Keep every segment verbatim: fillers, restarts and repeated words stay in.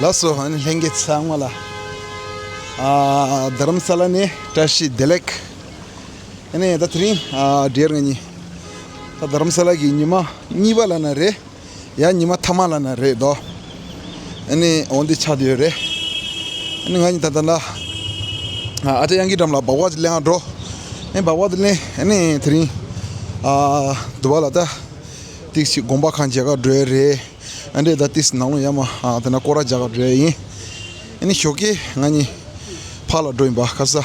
ལགས་སོ། ཨ་ནི་ལྷན་རྒྱས་ཚང་མ་ལ། ཨ། རྡ་རམ་ས་ལ་ནས་བཀྲ་ཤིས་བདེ་ལེགས། ཨ་ནི་ད་དེ་རིང་ཨ་ཌི་ཡར་ང་གཉིས་ད་རྡ་རམ་ས་ལ་གི་ཉི་མ་གཉིས་པ་ལབ་ན་རེད། ཡང་ཉི་མ་ཐ་མ་ལབ་ན་རེད་དོ། ཨ་ནི་འོ་འདི་ཆགས་བསྡད་ཡོད་རེད། ཨ་ནི་ང་གཉིས་ད་ལྟ་ན་ཨ་ཅག་གཡང་འགུགས་འགྲམ་ལ་སྦག་སྦག་ཅིག་ལེན་ཡག་འགྲོ། ཨ་ནི་སྦག་སྦག་དེ་ལེན། ཨ་ནི་དེ་རིང་ཨ་དུ་བ་ལ་ད་ཏིག་ཙམ་དགོན་པ་ཁག་མཇལ་ག་འགྲོ་ཡ་རེད། ཨ་འདྲས་ད་ཏིས་ནང་ལོགས་ཡར་མར་ཨ་དེ་ན་སྐོར་ར་རྒྱག་ག་འགྲོ་ཡ་ཡིན། ཨ་ནི་ཞོགས་ཀས་ང་གཉིས་ཕར་ལ་འགྲོ་ཡིན་པ། ག་ས་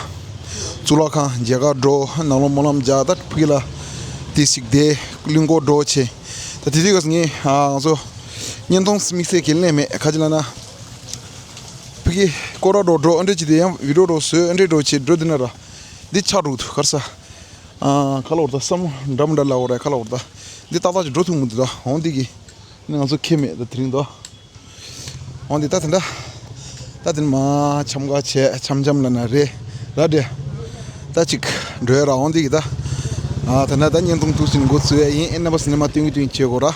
གཙུག་ལག་ཁང་མཇལ་ག་འགྲོ། ནང་ལོགས་སྨོན་ལམ་རྒྱག་ད་ཕ་གི་ལ་ཏིས་ཅིག་བསྡད། གླིང་སྐོར་འགྲོ་བྱས། ད་དེ་དུས་སྐབས་ངས་ཨ་ང་ཚོ་བརྙན་ཐུང་དམིགས་བསལ་གྱི་ལེན་མེད། ག་ཅི་ལབ་ན་ཕ་གི་སྐོར་ར་འགྲོ་འགྲོ། ཨ་འདྲས་ཅིག་དེ་ཡང་བི་ཌི་ཡོ་འགྲོ་བཟོས། ཨ་འདྲས་འགྲོ་བྱས་འགྲོ་དེ་ན་ར་འདི་ཆགས་འགྲོ་གི་འདུག། ག་རེ་ཟ། ཨ་ག་ལབ་དགོས་རེད། ད་བསམ་བློ་འདྲ་མི་འདྲ་ལབ་དགོས་རེད། ག་ལབ་དགོས་རེད། ད་འདི་ཏག་ཏག་ཅིག་འགྲོ་ཐུབ་མི་འདུག། ད་འོ་འདི་གི་ནི་ང་ཚོ་ཁྱད་མེད། ད་དེ་རིང་དོ། འོ་འདི་ད་དེ་འདྲ། ད་དེ་ནི་མ་འཆམ་ག་བྱས། འཆམ་འཆམ་ལབ་ན་རེད། ར་འདྲ། ད་ཅིག་འགྲོ་ཡ་ར། འོ་འདི་གི་ད། ཨ་ད་ན་ད་བརྙན་ཐུང་ཏོག་ཙམ་འགོ་བཙུགས་ཡ་ཡིན། ཨེ་རྣམ་པ་ཚོ་ནས་མར་སྟོན་གི་སྟོན་གི་བྱེད་དགོས་ར།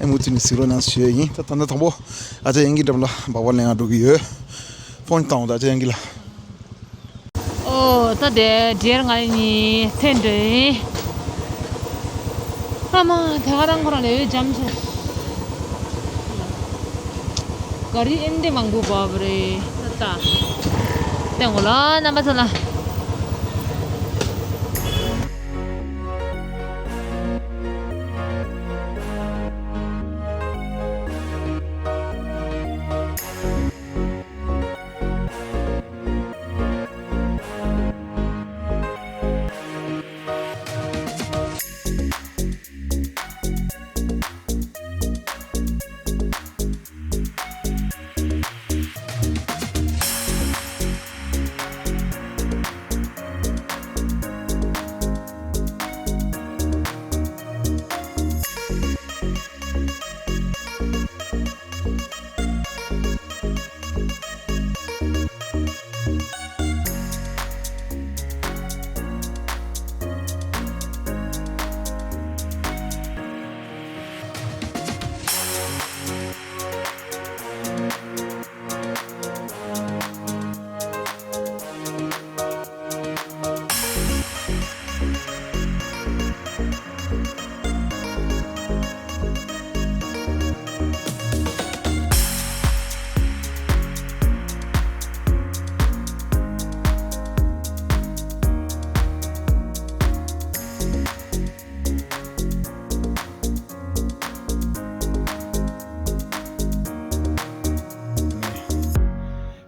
ཨེ་མུ་ཙི་ནས་གཟིགས་རོགས་གནང་ཞུ་ཡ་ཡིན། ད་ད་ན་དང་པོ་ཨ་ཅག་གཡང་འགུགས་འགྲམ་ལ་སྦག་སྦག་ལེན་ཡ་འགྲོ་གི་ཡོད། ཕོན་བཏང་འོ་ད་ཨ་ཅག་གཡང་འགུགས་ལ། ཨོ། ད་དེ་ཌི་ཡར་ང་གཉིས་ཐེངས་འདྲ་ཡིན། ཨ་མ། དེ་ག་རང་ཁོ་རང་ལ་འོད་འཇམ་ཆེ། ག་རི་ཨེ་འདྲས་མང་པོ་བབས་རེད། ད་ལྟ་བསྟན་གོ་ལ་རྣམ་པ་ཚོ་ལ།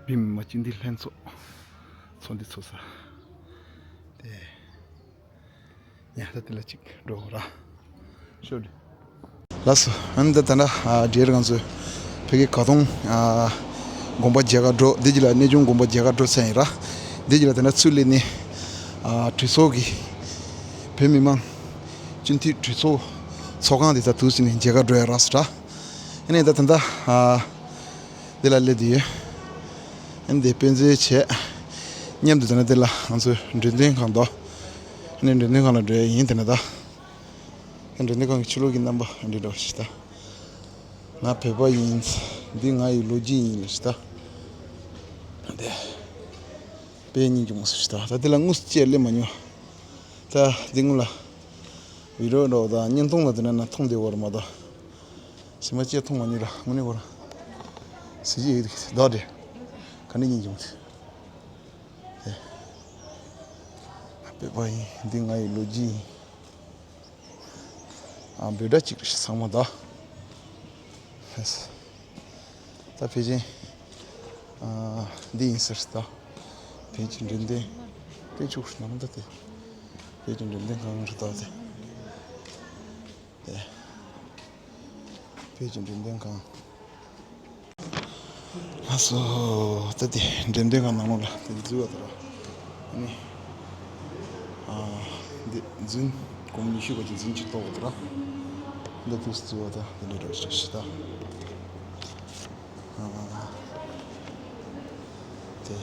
བི་མི་མ་ཅི་འདི་ལྷན་ཚོགས་ཚོགས་འདི་ཚོགས་ས་དེ། ཡ་ད་དེ་ལ་ཅིག་འགྲོ་ར། ཤོད། ལགས་སོ། ཨ་ནི་ད་ད་ལྟ་ཨ་ཌི་ཡར་ང་ཚོས་ཕ་གི་ག་དུང་ཨ་དགོན་པ་མཇལ་ག་འགྲོ། འདི་གཅིག་ལ་གནས་ཆུང་དགོན་པ་མཇལ་ག་འགྲོ་ཚར་ཡིན་ར། འདི་གཅིག་ལ་ད་ལྟ་ཚུར་སླེབས་ནས་ཨ་གྲོས་ཚོགས་ཀྱི་བོད་མི་མང་སྤྱི་འཐུས་གྲོས་ཚོགས་ཚོགས་ཁང་དེ་ད་དུས་ཟིན་ནས་མཇལ་ག་འགྲོ་ཡ་རག་སོང་ར། ཨ་ནི་ད་ད་ལྟ་ཨ་འདི་ལ་སླེབས་བསྡད་ཡོད། ཨ་ནི་དེ་དཔེ་མཛོད་བྱས། མཉམ་དུ་ད་ནི་དེ་ལ་ང་ཚོའི་འགྲེམས་སྟོན་ཁང་དོ། ཨ་ནི་འགྲེམས་སྟོན་ཁང་ལ་འགྲོ་ཡ་ཡིན། དེ་ནས་ད་འགྲེམས་སྟོན་ཁང་གི་ཕྱི་ལོགས་ཀྱི་རྣམ་པ་འདི་འདྲ་བ་ཞིག་ད། ང་བོད་པ་ཡིན། འདི་ང་ཡི་ལོ་རྒྱུས་ཡིན་ལ་ཞིག་ད། དེ་དཔེ་སྙིང་རྗེ་མོ་ཟེར་ཞིག་ད། ད་དེ་ལ་དངོས་སུ་ཅིག་སླེབས་མ་མྱོང་། ད་འདི་སྔོན་ལ་བི་ཌི་ཡོ་འདྲ་བོ་དང་བརྙན་ཐུང་ལ་དེ་འདྲ་ན་མཐོང་བསྡད་ཡོད་རེད་མ་གཏོགས། ཞེ་མ་ཅིག་མཐོང་མ་མྱོང་ར། དངོས་གནས་ཁོ་རང་གཟི་བརྗིད་ཡོད་ཀྱི་འདུག་རེད། ག་འདྲ་སྙིང་རྗེ་མོ་འདུག། དེ་བོད་པ་ཡིན། འདི་ང་ཡི་ལོ་རྒྱུས་ཡིན། ཨ་འབོད་སྒྲ་གཅིག་རེད་ཚང་མ་ད། ད་ཕལ་ཆེར་ཨ་འདི་ཡིན་ཟེར་ད། ཕལ་ཆེར་འགྲེམས་སྟོན་དེ་ཆུག་ནང་ད་དེ། ཕལ་ཆེར་འགྲེམས་སྟོན་ཁང་རེད་ད་དེ། དེ། བོད་ཀྱི་འགྲེམས་སྟོན་ཁང་། ལགས་སོ། ད་དེ་འགྲེམས་སྟོན་ཁང་ནང་ལོགས་ལ་དེ་འཛུལ་བ་དང་། ཨ་ནི། ཨ་འདི་འཛིན། སྒོར་མོ་ཉི་ཤུ་བ་ཅིག་འཛིན་གྱི་གཏོང་བ་དང་། འདི་དུས་འཛུལ་བ་དང་དེ་འདྲ་རེད་ཞེས་ད། ཨ་དེ།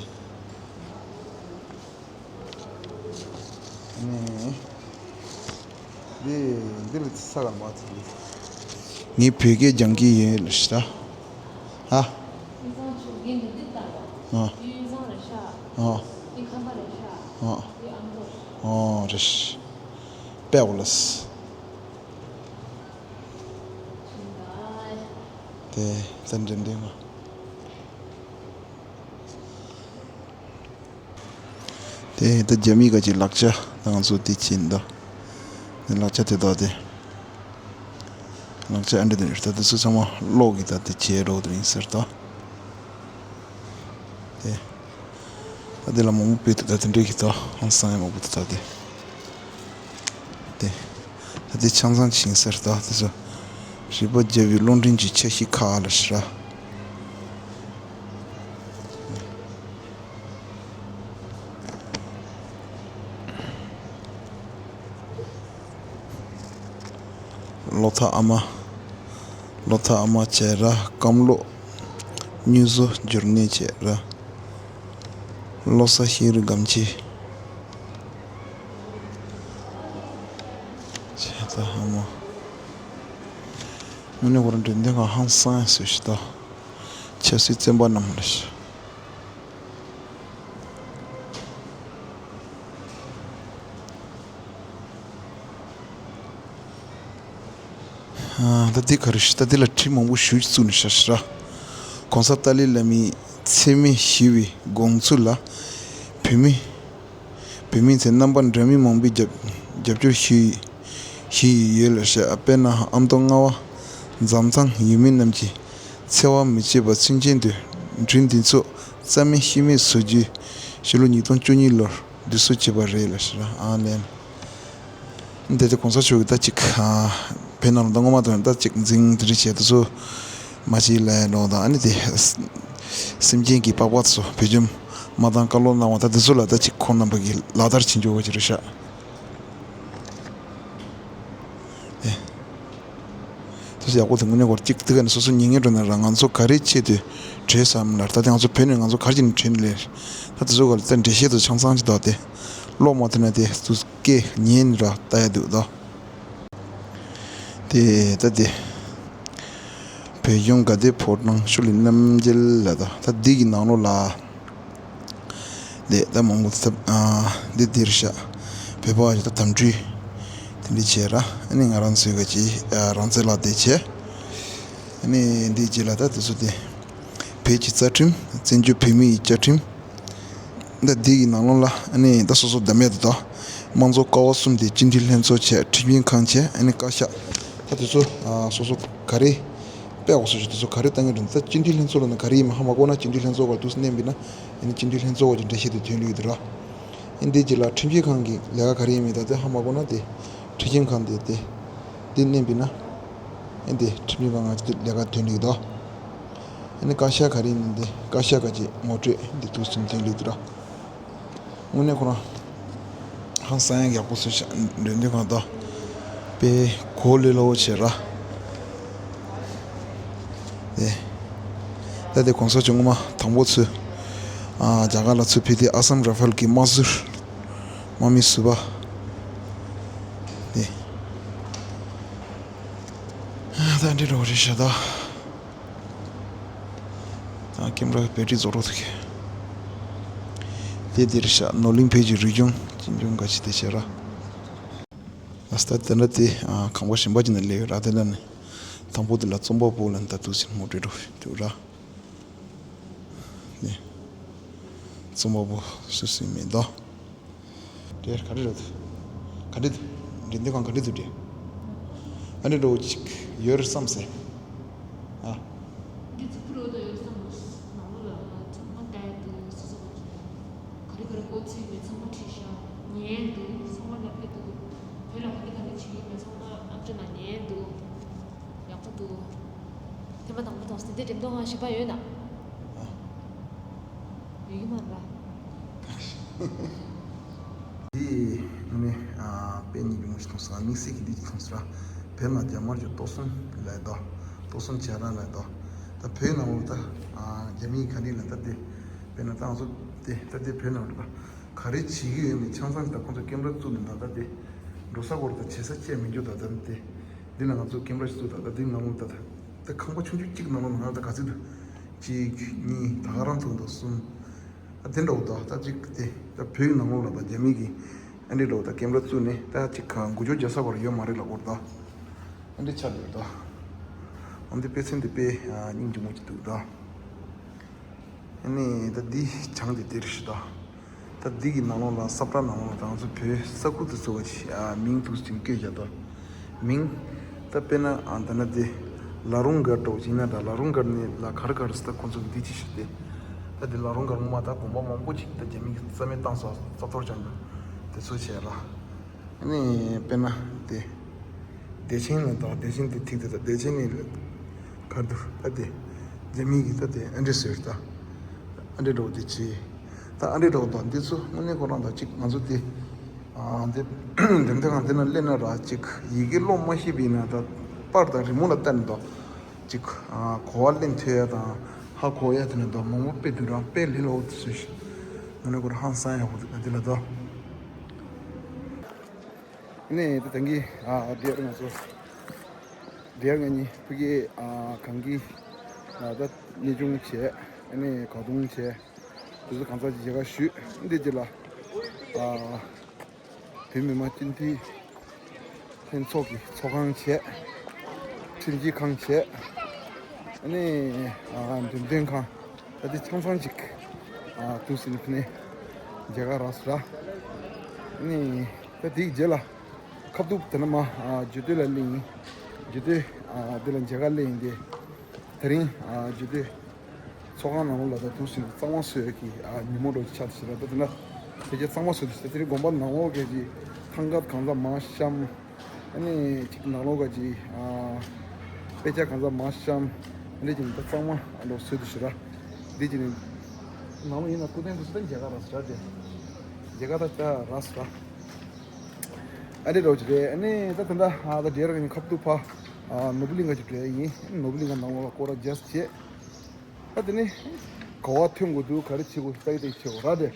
ནས། འདི་འདི་ལ་ས་ག་མ་ཐུབ། ངས་བོད་སྐད་སྦྱང་གི་ཡིན་ལ་ཤི་ད། ཨ། ཨ། ཡུལ་བཟང་རེད་ཤག་ཨ། འདི་ཁམས་པ་རེད་ཤག་ཨ། འདི་ཨ་མདོ། ཨ་རེད། པེ་ཝ་ལས། དེ་ད་འགྲེམས་སྟོན་ཁང་། དེ་ད་རྒྱ་མི་ག་ཅིག་ལག་ཆ་ད་ང་ཚོ་དེ་ཕྱིན་ད། དེ་ལག་ཆ་དེ་དག་དེ། ལག་ཆ་ཨ་འདྲ་དེ་རེད། ད་དེ་ཚོ་ཚང་མ་གློག་གི་ད་དེ་བྱས་འགྲོ་དེ་ཡིན་ཟེར་ད། དེ། ད་དེ་ལ་མང་པོ་ཕེབས་འདུག་ད་དེ་འདྲའི་གི་ད་ཧང་སང་ཡ་མང་པོ་འདུག་ད་དེ། དེ། ད་དེ་ཆང་ཚང་ཅིག་ཡིན་ཟེར་ད་དེ་ཚོ། རི་པ་རྒྱལ་པོའི་རླུང་འཕྲིན་གྱི་འཆར་གཞི་ཁག་ལ་ཞེ་དྲག་ལོ་ཐ་ཨ་མ། ལོ་ཐ་ཨ་མ་བྱས་ར་སྐམ་ལོ། སྨྱུག་བཟོ་སྦྱོར་ནས་བྱས་ར། ལོ་ས་ཤེས་རིག་སྒམ་ཆེ། བྱས་ད་ཨ་མ། དངོས་གནས་ཁོ་རང་འགྲེམས་སྟོན་ཁང་ཧང་སང་ཡ་བཟོས་ཤིག་ད། ཆབ་སྲིད་བཙོན་པ་རྣམས་ལ་ཞེ། ཨ། ད་འདི་ག་རེ་ཞིག་ད་འདི་ལ་བྲིས་མང་པོ་ཞིག་བཙུགས་ནས་བཞག་ཤག་ར། གོང་ས་ཏཱ་ལའི་བླ་མའི་མཚན་སྨད་ཞི་བའི་དགོངས་ཚུལ་ལ། བོད་མི། བོད་མིའི་ཚེ་རྣམ་པ་འདྲ་མིན་མང་པོས་རྒྱབ་རྒྱབ་སྐྱོར་ཞུས་ཞུས་ཡོད་ལ་ཞེ། དཔེར་ན་ཨ་མདོ་རྔ་བ་འཛོམས་ཚང་ཡུལ་མི་རྣམས་ཀྱིས་འཚེ་བ་མི་བྱེད་པ་མཚོན་བྱེད་དུ་བྲིས་འདི་ཚོ་རྩ་མེད་ཤི་རྨས་བཟོ་རྒྱུའི་ཕྱི་ལོ་ཉིས་སྟོང་བཅུ་གཉིས་ལོར་བསྡུ་གསོག་བྱས་པ་རེད་ལ་ཞེ། ཨ་ལན། འདི་དེ་གོང་ས་མཆོག་གིས་ད་ཅིག་ཨ། བོད་ནང་ལ་ད་སྔོན་མ་དང་ད་ཅིག་འཛིང་དེ་འདྲ་བྱས་དེ་ཚོ་མ་བྱེད་ལབ་འགྲོ་དང་། ཨ་ནི་དེ་སེམས་ཅན་གྱི་པགས་པ་ཚོ་བེད་སྤྱོད་མ་བཏང་བཀའ་སློབ་གནང་བ་ད་དེ་ཚོ་ལ་ད་ཅིག་ཁོང་རྣམ་པ་གིས་ལག་བསྟར་བྱེད་འཇོག་པ་ཅིག་རེད་ཤག་ཨེ། དེ་ཚོ་ཡག་པོ་དེ་དངོས་གནས་ཁོ་རང་གཅིག་དེ་ག་ནས་སོ་སོ་ཉན་མཁན་འགྲོ་ན་རང་ང་ཚོ་ག་རེ་ཆེད་དུ་བྲོས་བསམ་ལ། ད་དེ་ང་ཚོ་བོད་ནས་ང་ཚོ་ག་རེ་བྱས་ནས་བྲོས་ནས་ལས། ད་དེ་ཚོ་ག་ལ་ད་འགྲེལ་བཤད་དུ་ཆང་ཚང་ཅིག་དག་དེ་ཀློག་མ་ཐུབ་ན་དེ་ཚོ་སྐད་ཉན་ར་ལྟ་ཡ་འདུག་ད། དེ་ད་དེ། བོད་གཞུང་དགའ་ལྡན་ཕོ་བྲང་ཤུལ་ལས་རྣམ་རྒྱལ་ལ་ད་ད་འདི་གི་ནང་ལོགས་ལ། དེ་ད་མང་པོ་ད་ཨ་འདི་འདིར་ཤག་བོད་པ་ཞིག་ད་དམ་ཁྲུས་དེ་འདྲ་བྱས་ར། ཨ་ནི་ང་རང་ཚོའི་ག་ཅི་ཨ་རང་བཙན་ལ་དེ་བྱས། ཨ་ནི་འདིའི་རྗེས་ལ་ད་དེ་ཚོ་དེ་བོད་ཀྱི་རྩ་ཁྲིམས། བཙན་བྱོལ་བོད་མིའི་བཅའ་ཁྲིམས། ད་འདི་ཡི་ནང་ལོགས་ལ་ཨ་ནི་ད་སོ་སོ་བདམས་ཡས་དེ་དང་། དམངས་གཙོ་ཀ་བ་གསུམ་དེ་སྤྱི་འཐུས་ལྷན་ཚོགས་བྱས། ཁྲིམས་ཞིབ་ཁང་བྱས། ཨ་ནི་བཀའ་ཤག་ད་དེ་ཚོ་ཨ་སོ་སོ་ག་རེ་དཔེ་འོག་སོ་ཞིག་དེ་ཚོ་ག་རེ་བཏང་གི་འདུག་ད་སྤྱི་འཐུས་ལྷན་ཚོགས་ལ་ནི་ག་རེ་ཡིན་མིན་ཧ་མ་གོ་ན་སྤྱི་འཐུས་ལྷན་ཚོགས་ག་འདུག་སེ་མནན་པ་ཡིན་ན། ཨ་ནི་སྤྱི་འཐུས་ལྷན་ཚོགས་ཀྱི་འགྲེལ་བཤད་དེ་ཐོན་ལུགས་དེ་ར། ཨ་ནི་དེ་རྗེས་ལ་ཁྲིམས་ཞིབ་ཁང་གི་ལས་ཀ་ག་རེ་ཡིན་མིན་ད་དེ་ཧ་མ་གོ་ན་དེ་ཁྲིམས་ཞིབ་ཁང་དེ་དེ་དེ་མནན་པ་ཡིན་ན། ཨ་ནི་དེ་ཁྲིམས་ཞིབ་ཁང་ང་ཚོ་དེ་ལས་ཀ་ཐོན་ལུགས་དོ། ཨ་ནི་བཀའ་ཤག་ག་རེ་ཡིན་མིན་དེ་བཀའ་ཤག་ག་ཅིག་ངོ་སྤྲོད་འདི་འདུག་སེ་ཐོན་ལུགས་དེ་ར། དངོས་གནས་ཁོ་རང་ཧང་སང་ཡག་པོ་བཟོས་ཤག་འགྲེམས་སྟོན་ཁང་དང་། དཔེ་གོ་ལེ་ལོ་བྱས་ར། དེ། ད་དེ་གོང་ས་མཆོག་སྔོན་མ་དང་པོ་ཚུར་ཨ་རྒྱ་གར་ལ་ཚུར་ཕེབས་དུས་ཨ་སམ་ར་ཧྥལ་གྱི་དམག་ཟུར་དམག་མི་ཟུར་པ། དེ། ད་འདི་འདྲ་བོ་རེད་ཤག་ད། ད་ཀེམ་ར་བེ་ཊི་རི་རྫོགས་རོགས་ཐུག་གི། དེ་འདིར་ཤག་ནོར་གླིང་བོད་ཀྱི་རིག་གཞུང་སྤྱི་འབྱུང་འགའ་ཞིག་དེ་བྱས་ར། ཨ་སྟ་དེ་འདྲ་དེ་ཨ་ཁང་པ་གཞན་པ་ཅིག་ནང་སླེབས་ཡོད་ར། དེ་ལ་ནི་དང་པོ་དེ་ལ་རྩོམ་པ་པོ་ལ་ད་དུས་ཚོད་ངོ་སྤྲོད་འགྲོ་འདུག་ར། ནི། རྩོམ་པ་པོ་སུ་སུ་མེད་དོ། དེ་ག་འདྲ་རེད། ག་འདྲ་འདུག་འགྲེམས་སྟོན་ཁང་ག་འདྲ་འདུག་དེ། ཨ་ནི་འགྲོ་ཅིག་ཡོད་རེད་བསམ་སེ། ཨ། འདི་ཚོ་ཕུ་རོ་དང་ཡོད་བསམ་ནང་ལོགས་ལ་ཚང་མ་བལྟས་འདུག་སོ་སོ་ག་རེ་ག་རེ་གོ་ཚུལ་མེད་ཚང་མ་བྲིས་ཤག་ཉན་འདུག་ཚང་མ་ལ་ཕེབས་འདུག་བོད་ལ་ག་རེ་ག་རེ་བྱེད་ཀྱི་ཡོད་མེད་ཚང་མ་ཨ་ཅོ་ན་ཉན་འདུག་ཡག་པོ་འདུག་ཐེངས་མ་དང་པོ་མཐོང་སོང་། དེ་འདྲའི་འགྲེམས་སྟོན་ཁང་གཞན་པ་ཡོད་ན། ཡོད་ཀྱི་མ་རེད་པ། འདི་ནི་ཨ་དཔེ་ཉིད་ཀྱི་ངོ་ཞིག་མཐོང་སོང་། དམིགས་བསལ་གྱི་འདི་ཅིག་མཐོང་སོང་ར། བོད་ནང་རྒྱ་དམར་གྱི་ལྟོ་ཟོང་ལས་དོ། ལྟོ་ཟོང་བྱེད་རང་ལས་དོ། ད་བོད་ནང་ལ་ད་ཨ་རྒྱ་མིའི་ག་རེ་ལ་ད་དེ་དཔེར་ན་ད་ང་ཚོ་དེ་ད་དེ་བོད་ནང་ལ་ད་ག་རེ་བྱེད་ཀྱི་ཡོད་མེད་ཆང་ཚང་ད་ཁོང་ཚོ་ཀེམ་ར་བཙུགས་ནས་ད་ད་དེ་འགྲོ་ས་སྐོར་ད་བྱེད་ས་བཅས་མི་འགྱུར་ད་ད་དེ། འདི་ན་ང་ཚོ་ཀེམ་ར་ཞིག་བཙུགས་དང་། ད་འདི་ནང་ལོགས་ད་ད་ཁང་པ་ཆུང་ཆུང་གཅིག་ནང་ལོགས་ནང་ལ་ད་ག་ཚོད་འདུག་གཅིག་གཉིས་ད་ག་རང་ཐུག་འདུག་གསུམ། དེ་འདྲ་བོ་དང་ད་ཅིག་དེ་ད་བོད་ཀྱི་ནང་ལོགས་ལ་ད་རྒྱ་མི་གི་ཨ་འདྲས་འདྲ་བོ་ད་ཀེམ་ར་བཙུགས་ནས་ད་ཅིག་གང་འགུལ་སྐྱོད་རྒྱག་ས་བར་ཡོད་མ་རེད་ལབ་དགོས་རེད་ད། ཨ་འདྲས་ཆགས་འདུག་ད། ཨ་འདི་དཔེ་མཚོན་དེ་དཔེ་སྙིང་རྗེ་མོ་ཅིག་འདུག་ད། ཨ་ནི་ད་འདི་བྱང་དེ་དེ་རེད་ཤི་ད། ད་འདི་གི་ནང་ལོགས་ལ་ས་བཀྲ་ནང་ལོགས་ལ་ད་ང་ཚོ་བོད་ས་ཁུལ་དུ་འཚོ་བ་ཞིག་ཨ་མིང་དུ་ཅིག་བཀོད་བཞག་ད། མིང་། ད་དཔེར་ན་ཨ་ད་ན་དེ་ལ་རུང་སྒར་འདྲ་བོ་ཅིག་ཡིན་ན་ད་ལ་རུང་སྒར་ནས་ལ་གར་གར་ས་ད་ཁོ་ཚོ་འདི་ཅི་ཞིག་དེ། ད་དེ་ལ་རུང་སྒར་ངོ་མ་ད་དགོན་པ་མང་པོ་ཅིག་ད་རྒྱ་མི་གི་རྩ་མེད་བཏང་ས་རྩ་གཏོར་བྱ་འདུག་དེ་ཚོ་བྱས་ལ། ཨ་ནི་དཔེར་ན་དེ། བདེ་ཆེན་ནས་ད་བདེ་ཆེན་དེ་ཐིག་དེ་ད་བདེ་ཆེན་ནས་གར་འདུག་ད་དེ། རྒྱ་མི་གི་ད་དེ་ཨ་འདྲས་ཟེར་ད། ཨ་འདྲས་འདྲ་བོ་དེ་ཅི། ད་ཨ་འདྲས་འདྲ་བོ་དང་འདི་ཚོ་དངོས་གནས་ཁོ་རང་དང་གཅིག་ང་ཚོ་དེ། ཨ་འདི་འདེམས་ཐོན་ཁང་འདི་ན་སླེབས་ན་ར་གཅིག་ཡི་གེ་ཀློག་མ་ཤེས་པ་ཡིན་ན་ད་པར་དང་རི་མོ་ལ་ལྟ་ནས་ད་གཅིག་ཨ་གོ་བ་ལེན་ཐུབ་ཡ་དང་ཧ་གོ་ཡ་དེ་ནས་ད་མང་པོ་དཔེ་འདུག་རང་དཔེ་ལས་སླ་བོ་དེ་ཚོ་ཞིག་དངོས་གནས་ཁོ་རང་ཧང་སང་ཡ་བོ་འདི་ལ་ད། ནས་ད་ཐེངས་ཀྱི་ཨ་དེ་རིང་ང་ཚོ་དེ་རིང་ངེད་གཉིས་ཕ་གི་ཨ་གངས་སྐྱིད་ཨ་ད་གནས་ཆུང་བྱས། ཨ་ནི་ག་དུང་བྱས། དེ་ཚོ་གང་ཚ་ཅིག་མཇལ་ཁ་ཞུས། འདི་རྗེས་ལ་ཨ་བོད་མི་མང་སྤྱི་འཐུས་ལྷན་ཚོགས་ཀྱི་ཚོགས་ཁང་བྱས། ཁྲིམས་ཞིབ་ཁང་བྱས། ཨ་ནི་ཨ་འགྲེམས་སྟོན་ཁང་། ད་དེ་ཆང་ཚང་ཅིག་ཨ་དུས་ཟིན་ཕི་ནས་མཇལ་ཁ་རག་སོང་ར། ཨ་ནི་ད་དེའི་རྗེས་ལ་ཁ་ཐུག་དེ་ན་མ་ཨ་ཇོ་སྟོད་ལ་སླེབས་ཡིན། ཇོ་སྟོད་ཨ་དེ་ལ་མཇལ་ཁ་སླེབས་ཡིན་ཏེ། དེ་རིང་ཨ་ཇོ་སྟོད་ཚོགས་ཁང་ནང་ལོགས་ལ་ད་དུས་ཟིན་གཙང་མ་བཟོ་ཡ་གི་ཨ་ཉིན་མོ་འདྲ་ཅིག་ཆགས་ཏེ་ཟེར་ར། ད་དེ་ན་ཕལ་ཆེར་གཙང་མ་བཟོ་དུས་ཟེར། དེ་རིང་དགོན་པ་ནང་ལོགས་གི་ཅིག་ཐང་ག་གང་ཚ་མ་བཤམས། ཨ་ནི་ཅིག་ནང་ལོགས་ག་ཅིག་ཨ་དཔེ་ཆ་གང་ཚ་མ་བཤམས། ཨ་ནི་ཅིག་ད་གཙང་མ་ཨ་ལོ་བཟོས་འདུག་ཤི་ར། འདི་ཅིག་ནི་ནང་ལོགས་ཡིན་ན་སྐུ་རྟེན་དུ་སུ་ད་མཇལ་ཁ་རག་སོང་ར། དེ་མཇལ་ཁ་ད་ད་རག་སོང་ར། ཨ་ནི་རོ་ཅིག་རེད། ཨ་ནི་ད་ད་ད་ཨ་ད་རེ་ར་གི་ནི་ཁབ་ཏུ་ཕ་ཨ་ནོར་བུ་གླིང་ག་ཅིག་རེད་ཡིན། ནོར་བུ་གླིང་ག་ནང་ལོགས་ལ་སྐོར་ར་རྒྱས་བྱས། ད་དེ་ནི་ག་བ་ཐོན་དགོས་འདུག་ག་རེ་བྱེད་དགོས་ད་ཡི་ད་ཡི་བྱེད་དགོས་ར་དེ།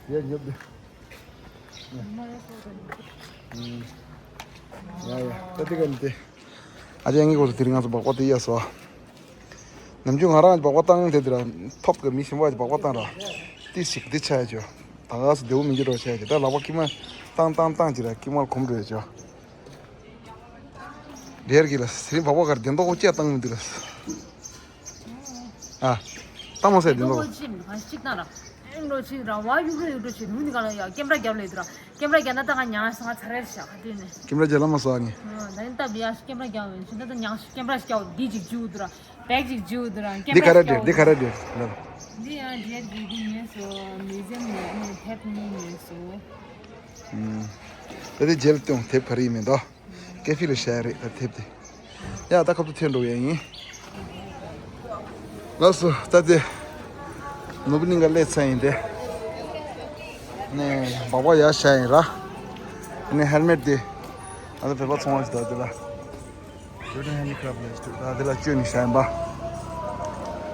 ཡ་ཉོབ་དེ། ཡ་ཡ་ད་དེ་ག་ནི་དེ། ཨ་ཅག་ངའི་སྐོར་དུ་དེ་རིང་ང་ཚོ་སྦག་སྦག་དེ་ཡ་སོ། ནམ་རྒྱུན་ང་རང་སྦག་སྦག་བཏང་དེ་དེ་ར་ཐོབ་གི་མི་གཞན་པ་སྦག་སྦག་བཏང་ར། ཏི་ཞིག་འདི་ཆ་ཡ་ཅོ། ད་ག་སུ་བདེ་བོ་མི་འགྱུར་རོ་ཆ་ཡ་ཅོ། ད་ལག་པ་ཀི་མ་བཏང་བཏང་བཏང་ཅི་ར་ཀི་མ་གོམ་འགྲོ་ཡ་ཅོ། རེར་གི་ལ་སེ་རིང་བག་བག་གར་བདེན་མདོག་ཅེས་བཏང་མི་འདུག་ལ། ཨ། བཏང་མ་ཟེར་བདེན་མདོག་ཅི་མི་གང་ཞིག་བཏང་ར། ཨེ་འགྲོ་ཅིག་ར་བ་ཡུག་ར་ཡུག་འགྲོ་ཅིག་ནུ་ནི་ག་ལ་ཡ་ཀེམ་ར་རྒྱབ་ལེ་དུ་ར། ཀེམ་ར་རྒྱབ་ན་ད་ང་ཉང་ས་ང་ཚ་རེར་ཤ་ཁ་དེ་ནས། ཀེམ་ར་རྒྱབ་ལ་མ་སོ་ངས། ཨ་ད་ནི་ད་བི་ཡ་ཀེམ་ར་རྒྱབ་བས་ཤི་ད་ད་ཉང་ཤི་ཀེམ་ར་ཤི་རྒྱབ་འདི་ཅིག་འཇུ་དུ་ར། བེག་ཅིག་འཇུ་དུ་ར་ཀེམ་ར་ཤི་རྒྱབ། འདི་ག་ར་འདྲེར་འདི་ག་ར་འདྲེར་ལ། འདི་ཡང་འདྲེར་གི་འདི་ཉོས་སོ། མི་ཟེམ་ཉོས་ནས་དེབ་གཉིས་ཉོས་སོ། ད་དེ་རྗེས་ལ་སྟོན་དེབ་ག་རེ་ཡིན་མིན་ད། ཀེ་ཧྥེ་ལ་བཞག་ཡ་རེད་ད་དེབ་དེ། ཡ་ད་ཁབ་ཏུ་ཐོན་འགྲོ་ཡ་ཡིན། ལགས་སོ་ད་དེ། ནོར་བུ་གླིང་ག་སླེབས་ཚར་ཡིན་ཏེ། ནས་སྦག་སྦག་ཡར་བཞག་ཡིན་ར། ནས་ཧེལ་མེད་དེ། ཨ་ད་བོད་པ་ཚོང་བ་ཞིག་ད་དེ་ལ། བོད་དོན་ཧེ་ནི་ཁ་བ་ལ་ཞིག་ད་དེ་ལ་བཅོས་ནས་བཞག་ཡིན་པ།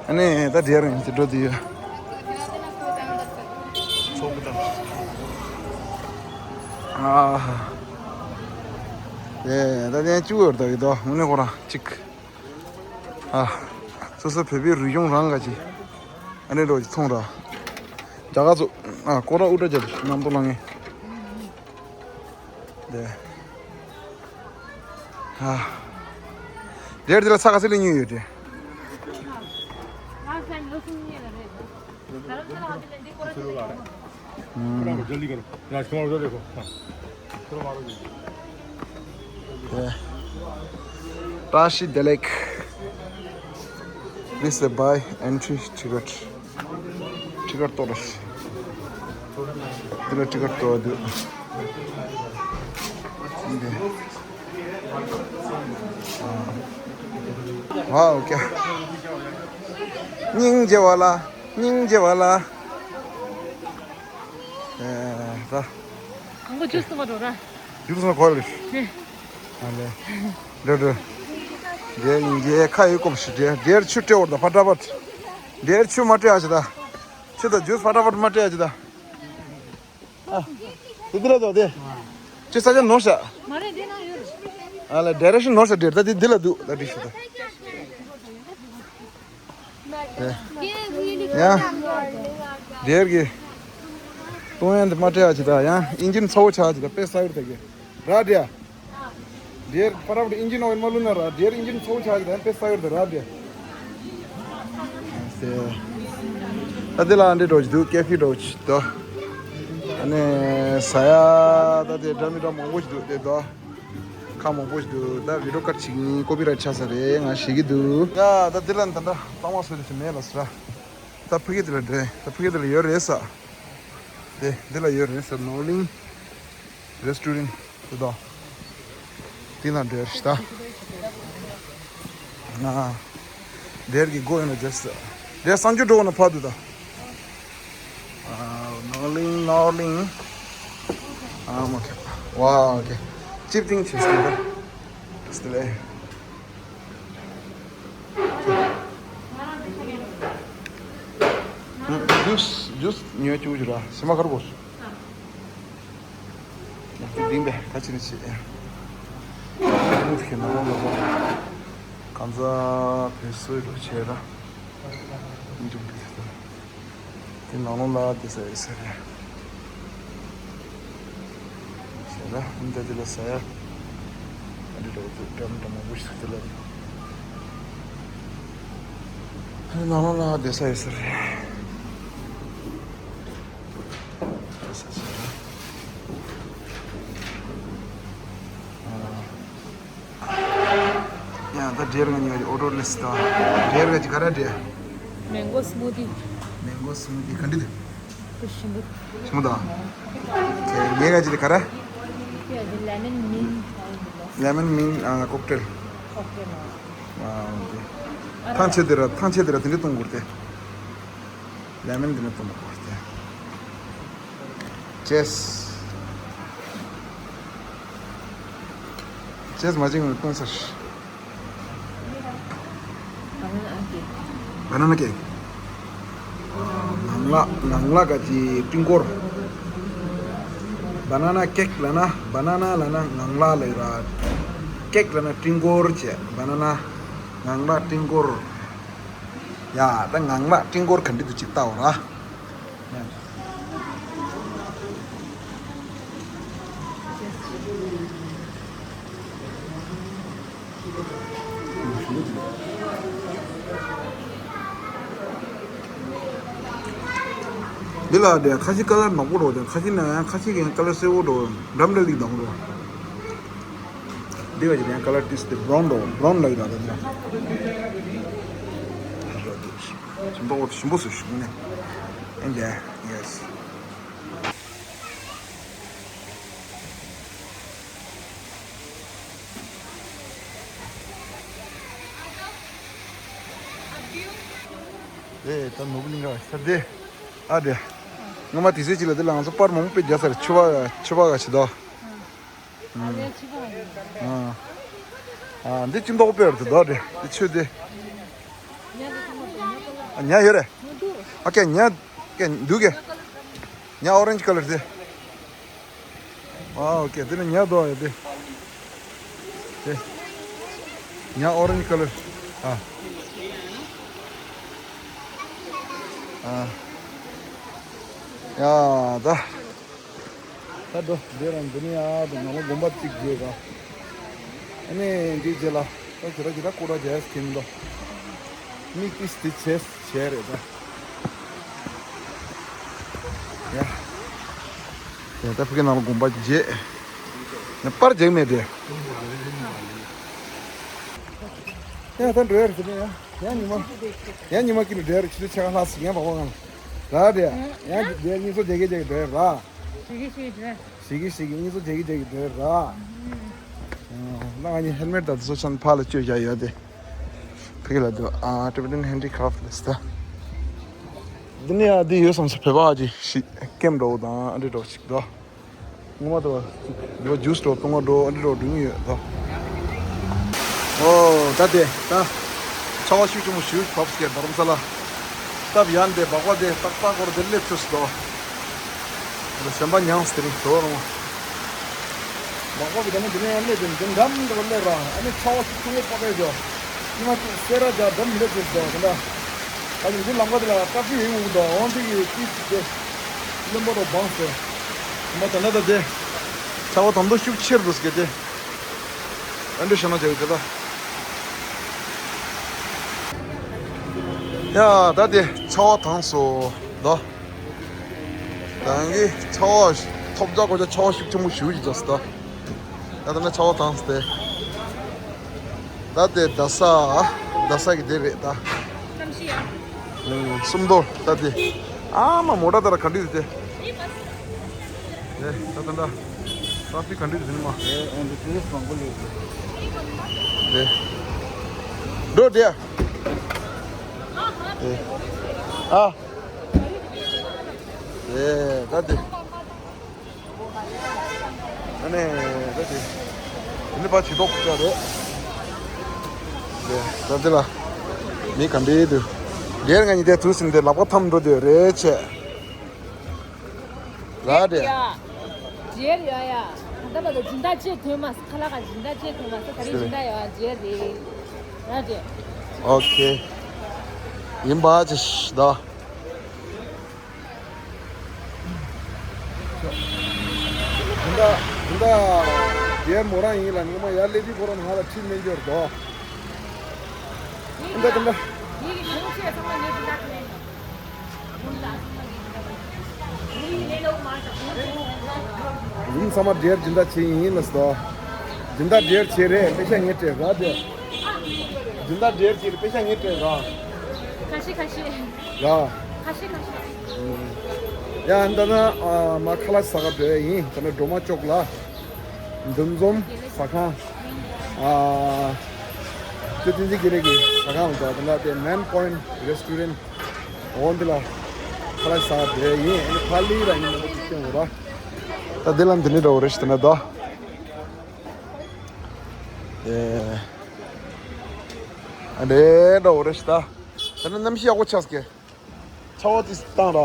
ཨ་ནས་ད་དེ་རིང་དེ་འགྲོ་དུས་ཡོད། ཨ། དེ་ད་ནས་བཅུ་ཡོད་ད་གི་དོ་དངོས་གནས་ཁོ་རང་གཅིག་ཨ། སོ་སོ་བོད་པའི་རིག་གཞུང་རང་ག་ཅི། ཨ་ནི་འགྲོ་ཅི་ཚོང་ར། རྒྱ་གར་ཚོ། ཨ་ཀོ་ར་ཨུ་ཏྲ་རྒྱབ་ནམ་ཏོ་ལང་ངེ། དེ། ཨ། དེར་དེ་ལ་ས་ག་ཚོད་ལ་ཉོས་ཡོད་དེ། བཀྲ་ཤིས་བདེ་ལེགས། This is the buy entry ticket. ཊི་ཀེཊ་གཏོར་རོགས། འདི་ལ་ཊི་ཀེཊ་གཏོར་འདུག་འདི། ཝའོ་ཀྱ། སྙིང་རྗེ་བ་ལ། སྙིང་རྗེ་བ་ལ། ཨེ་ད། ཨང་གོ་ཇུས་སུ་མ་འགྲོ་ར། ཇུས་སུ་མ་གོ་ལེ། ཨ་ལེ། འགྲོ་འགྲོ། འདིར་ཡིན་གྱི་ཁ་ཡོད་སྐོམ་ཞིག་འདིར་འདིར་ཆུ་སྤྲད་འོར་ད་ཕ་ཏྲ་པ། འདིར་ཆུ་མ་སྤྲད་ཨ་ཅི་ད། ཆུ་དང་ཇུས་ཕ་ཏྲ་པ་མ་སྤྲད་ཨ་ཅི་ད། ཨ། དེ་འདི་ལ་འདུག་དེ། ཅི་ས་ཆ་ནོར་ཤག་མ་རེད་འདི་ན་ཡོད། ཨ་ལ་ཌི་རེག་ཤན་ནོར་ཤག་འདིར་ད་དེ་འདི་ལ་འདུག་ད་འདི་ཤི་ད། Can we ཡ། འདིར་གི་གཏོང་ཡ་འདི་མ་སྤྲད་ཡ་ཅི་ད། ཡ་ཨིན་ཇིན་ཚ་བོ་ཆགས་ཅི་ད། དཔེ་ས་ཡོད་ད་གི་ར་འདི་ཡ། འདིར་པ་རབ་ཏུ་ཨིན་ཇིན་ཨོ་ཡིན་མ་ལུས་ན་ར། འདིར་ཨིན་ཇིན་ཚ་བོ་ཆགས་ཅི་ད། དཔེ་ས་ཡོད་ད་ར་འདི་ཡ། ད་འདི་ལ་འདི་འགྲོ་ཅི་འདུག་ཀེ་ཧྥེ་འགྲོ་ཅི་ད། ཨ་ནི་ཟ་ཡ་ད་དེ་འདྲ་མི་འདྲ་མང་པོ་ཅིག་འདུག་དེ་ད། ཁ་མང་པོ་ཞིག་འདུག་ད་བི་ཌིའོ་ཀཊ་བྱེད་ཀྱིན་ཀོ་པི་རའིཊ་ཆགས་ས་རེད། ང་ཞེད་ཀྱི་འདུག་ཡ་ད་འདི་ལ་ད་ལྟ་གཙང་མ་བཟོས་ཏེ་ཞིག་མེད་ལ་ཟེར། ད་ཕ་གི་འདི་ལ་འདྲེ་ད་ཕ་གི་འདི་ལ་ཡོད་རེད་ས། དེ་འདི་ལ་ཡོད་རེད་ས། ནོར་གླིང་རེ་སི་ཊོ་རན་ཊི་དེ་དང་། འདི་ལ་འདྲེ་རེད་ད། ང་འདིར་གི་སྒོ་ཡིན་ན་རྗེས་སུ། འདིར་གསང་སྤྱོད་འགྲོ་བ་ན་ཕར་འདུག་ད། ནོར་གླིང་ནོར་གླིང་། ཨ་མ་ཁེ་ཝ་ཨོ་ཁེ། ཅིབ་ཏིང་ཆེ་སྟེ་ད། སྟེ་ལེ། ཇུས་ཇུས་ཉོ་བཅུག་ར་སེམས་མ་ཁར་གོ། ཡང་དེ་ལྡིང་བས་ཁ་ཕྱིར་བྱེད། ཁྱེད་ནང་ལོགས་ལ་གང་ཟག་བོད་སྲོལ་རུ་བྱས་ར། འཇུག་པའི་དེ་ནང་ལོགས་ལ་བསྡད་ས་ཡོད་ས་རེད། བྱས་ར་འདི་འདི་ལ་ཟ་ཡ། འདི་འདྲ་བོ་འདྲ་མི་འདྲ་མང་པོ་ཞིག་འདི་ལ་རེད། ནང་ལོགས་ལ་བསྡད་ས་ཡོད་ས་རེད། ཡང་ད་འབྲས་རང་ཉོ་ཨོ་ཊོ་ལེས་ད། འབྲས་ར་ཅི་ག་ར་འབྲས། མེང་གོ་སི་མུ་ཐི། མེང་གོ་སི་མུ་ཐི་ག་འདྲ་འདུག་དེ་ཞིམ་པོ། ཞིམ་པོ་ད། ཁྱེད་ཉེ་ག་ཅི་ལ་ག་ར། དེ་ལེ་མོན་མིན་ཨ་ཡིན་འདུག་ལེ་མོན་མིན་ཨ་ཀོག་ཊེལ། ཀོག་ཊེལ་ཨ། ཨ་འདི། ཐང་ཆད་དེ་ར་ཐང་ཆད་དེ་ར་དེ་འདྲ་གཏོང་དགོས་ཏེ། ལེ་མོན་འདི་ནས་གཏོང་དགོས་ཏེ། ཅེས། ཅེས་མ་བྱིན་ངོས་གཏོང་ཚར། བ་ན་ན་ཀེག་བ་ན་ན་ཀེག་ངང་ལག་ངང་ལག་ག་ཅི་སྤྲིན་སྐོར། བ་ན་ན་ཀེག་ལབ་ན་བ་ན་ན་ལབ་ན་ངང་ལག་ལབ་ཡོད་ར། ཀེག་ལབ་ན་སྤྲིན་སྐོར་བྱས། བ་ན་ན་ངང་ལག་སྤྲིན་སྐོར། ཡ་ད་ངང་ལག་སྤྲིན་སྐོར་ག་འདྲ་འདུག་ཅིག་ལྟ་འོ་ར། འདི་ལ་དེ་ཁ་ཤས་ཀ་ལར་ནག་པོ་འགྲོ་དེ་ཁ་ཤས་ན་ཡང་ཁ་ཤས་ཀྱི་ཀ་ལར་སེར་པོ་འགྲོ་འགྲམ་འདྲ་ལིག་དང་འགྲོ། འདི་ག་ཅིག་ཡང་ཀ་ལར་ཏིས་ཏེ་བྷ་རའུན་འགྲོ་བྷ་རའུན་ལ་ཡོད་ད་དེ་འདྲ། ཞིམ་པོ་ཞིམ་པོ་སུ་ཞིམ་ནས། ཨེ་འདྲ་ཡེས། དེ་ད་ནོར་བུ་གླིང་ག་ཤར་དེ། ཨ་དེ། སྔོན་མ་དུས་ཚོད་ཅིག་ལ་དེ་ལ་ང་ཚོ་པར་མང་པོ་དཔེ་རྒྱག་ས་རེད། ཆུ་བ་ཆུ་བ་ག་ཆུ་དོ། ཨ་ལས་ཆུ་བ་རེད། ཨ། ཨ་འདི་ཅི་མདོག་དཔེ་རེད་དོ་དེ་འདི་ཆུ་དེ། ཉ་ཡོད་རེད། ཨ་ཀེ་ཉ་ཀེ་འདུག་གེ། ཉ་ཨོ་རེན་ཇི་ཀ་ལར་དེ། ཨ་ཨོ་ཀེ་དེ་ནི་ཉ་དོ་ཡོད་དེ། དེ། ཉ་ཨོ་རེན་ཇི་ཀ་ལར། ཨ། ཨ། ཡ་ད། ད་འགྲོ་འདི་རང་འདི་ནི་ཡ་དེ་ནང་ལ་དགོན་པ་གཅིག་བརྗེས་ག་ཨ་ནི་འདི་རྗེས་ལ་ད་ཇི་ལ་ཇི་ལ་ཀོ་ར་རྒྱ་ཡས་ཁེ་མི་འདུག་མིག་ཏིས་ཏི་བྱས་བྱས་རེད་ད། ཡ། ཡ་ད་ཕ་གི་ནང་ལ་དགོན་པ་བརྗེས། ཡ་པར་རྒྱག་མེད་དེ། ཡ་ད་འགྲོ་ཡ་རེད་ཟེར་ནས་ཡ་ཡ་ཉི་མ། ཡ་ཉི་མ་ཀི་ནས་འགྲོ་ཡ་རེད། ཆུ་ཚོད་ཕྱེད་ཀ་ལྷག་ཙམ་ཡ་བག་བག་ང་། ར་རེད། ཡང་འདིར་གཉིས་སོ་བརྒྱད་བརྒྱད་བརྒྱད་འགྲོ་ར། ཞིག་གིས་ཞིག་འགྲོ། ཞིག་གིས་ཞིག་གིས་གཉིས་སོ་བརྒྱད་བརྒྱད་བརྒྱད་འགྲོ་ར། ཨ་ང་གཉིས་ཧེལ་མེཊ་དང་དེ་ཚོ་ཆང་ཕར་ལ་བཅོས་བཞག་ཡོད་དེ། ཕ་གི་ལ་འདུག་ཨ་Tibetan Handicraft ལ་སྟ། འདི་ནས་ཨ་འདི་ཡོད་བསམ་ས་བོད་པ་ཅིག་ཞིག་ཀེམ་འགྲོ་དང་ཨ་འདྲ་འགྲོ་ཞིག་འདུག་ངོ་མ་དང་། འདི་བ་ཇུས་འགྲོ་བཏུང་བ་འགྲོ་ཨ་འདི་འགྲོ་འགྲོ་གི་ཡོད་དོ། ཨོ་ད་དེ་ད། ཆར་པ་ཤུགས་ཆེན་པོ་ཞིག་བབས་སྐད་རྡ་རམ་ས་ལ། སྟབས་ཡག་འདི་སྦག་སྦག་དེ་ཏག་ཏག་སྐོར་དེ་སླེབས་ཚུལ་སོ། ད་ཞེན་པ་མྱངས་དེ་རིང་ཞོར་རུང་། སྦག་སྦག་གི་ད་ནི་འདི་ནས་ཡང་སླེབས་དེ་འདི་འགྲམ་འདི་བ་སླེབས་ར་ཨ་ནི་ཆར་པ་ཤུགས་ཆེན་པོ་པག་པས་ཞོ། ཉི་མ་ཅིག་སེ་ར་རྒྱ་འགྲམ་སླེབས་ཚུལ་སོ་དེ་འདྲ། ཨ་ནི་འདི་ལམ་ཁ་དེ་ལ་ཀ་ཕི་ཡིན་འོང་དང་འོང་དེ་གི་ཏི་དེ་བློན་པོ་དང་བང་སྟེ་མ་ད་ན་ད་དེ་ཆར་པ་དམ་དུ་ཤུགས་ཆེར་འདུག་སྐད་དེ། ཨ་འདྲ་ཤ་ན་བྱ་གི་དེ་ད། ཡ་ད་དེ་ཆར་པ་དྭངས་སོ་ད། ད་གི་ཆར་པ་ཐོབ་རྒྱག་གོ་ཆ་ཆར་པ་ཤུགས་ཆེན་པོ་ཞུ་གི་ཅག་སོ་ད། ད་ད་ན་ཆར་པ་དྭངས་སོ་དེ། ད་དེ་རྡ་ས། རྡ་ས་གི་དེ་རེད་ད། གནམ་གཤིས་ཡ། ཨུམ། སུམ་མདོ་ད་དེ། ཨ་མ་མོ་ཊ་ད་ར་ག་འདྲ་དེ། ཨེ་ད་ད་ད། ཏྲ་ཕིག་ག་འདྲ་དེ་ནི་མ། ཨེ་འོན་ཏེ་ཊུ་རི་སི་མང་པོ་ཡོད་རེད། འགྲོ་དེ། ཨེ། ཨ། ཨེ་ད་དེ། ཨ་ནི་ད་དེ། དེ་ནི་ཕར་བྱི་དོག་ཁུག་ཅག་རེད། དེ་ད་དེ་ལ། མི་ག་འདྲའི་འདུག་འདིར་ང་གཉིས་དེ་དུས་ཟིན་ཏེ་ལག་པ་འཐམ་འགྲོ་དེ་རེད་ཆེ། ར་དེ། ཡ། རྗེར་ཡ་ཡ། ད་ལྟ་བར་དུ་སྦྱིན་བདག་བྱེད་ཐུབ་མ་སོང་། ཁ་ལག་ག་སྦྱིན་བདག་བྱེད་ཐུབ་མ་སོང་། ད་རེས་སྦྱིན་བདག་ཡ་རྗེར་རེད། ར་དེ། ཨོ་ཁེ། ཡིན་པ་ཅི་ཞིག་ད། ད་ད་ཡར་མོ་རང་ཡིན་ལ་ངོ་མ་ཡར་ལེ་དི་ཁོ་རང་ང་ལ་ཁྲིད་མེད་འགྱུར་དོ། ད་ད་ད། ཡིན་ཚང་མ་སྦྱིན་བདག་བྱེད་ཡིན་ལ་སོ། སྦྱིན་བདག་སྦྱིན་བདག་བྱེད་རེད་པེ་ཤ་ངས་སྤྲད་ར་དེ། སྦྱིན་བདག་སྦྱིན་བདག་བྱེད་རེད་པེ་ཤ་ངས་སྤྲད་ར། ཁ་ཤས་ཁ་ཤས། ཡ། ཁ་ཤས་ཁ་ཤས། ཡ་ཨ་ད་ན་ཨ་མ་ཁ་ལག་ཟ་ག་འགྲོ་ཡ་ཡིན། ད་ནི་སྒྲོལ་མ་ཅོག་ལ་འདུ་འཛོམས་ཟ་ཁང་། ཨ་ཅོ་བསྟན་འཛིན་དགེ་ལེགས་ཀྱི་ཟ་ཁང་ལ་འགྲོ། ད་ན་དེ་མན་པོ་ཡིན་རེ་སི་ཊུ་རེན་འོ་འདི་ལ་ཁ་ལག་ཟ་ག་འགྲོ་ཡ་ཡིན། ཨ་ནི་ཕ་ལི་ར་ཡིན་ན་འདི་སྟོན་འོ་ར། ད་འདི་ལ་འདི་ནི་འགྲོ་རེ་ཞིག་ད་ན་ད། ཨེ། ཨ་འདྲེ་འགྲོ་རེ་ཞིག་ད། ད་ནི་གནམ་གཤིས་ཡག་པོ་ཆགས་ཀྱི། ཆར་པ་དེ་བཏང་ར།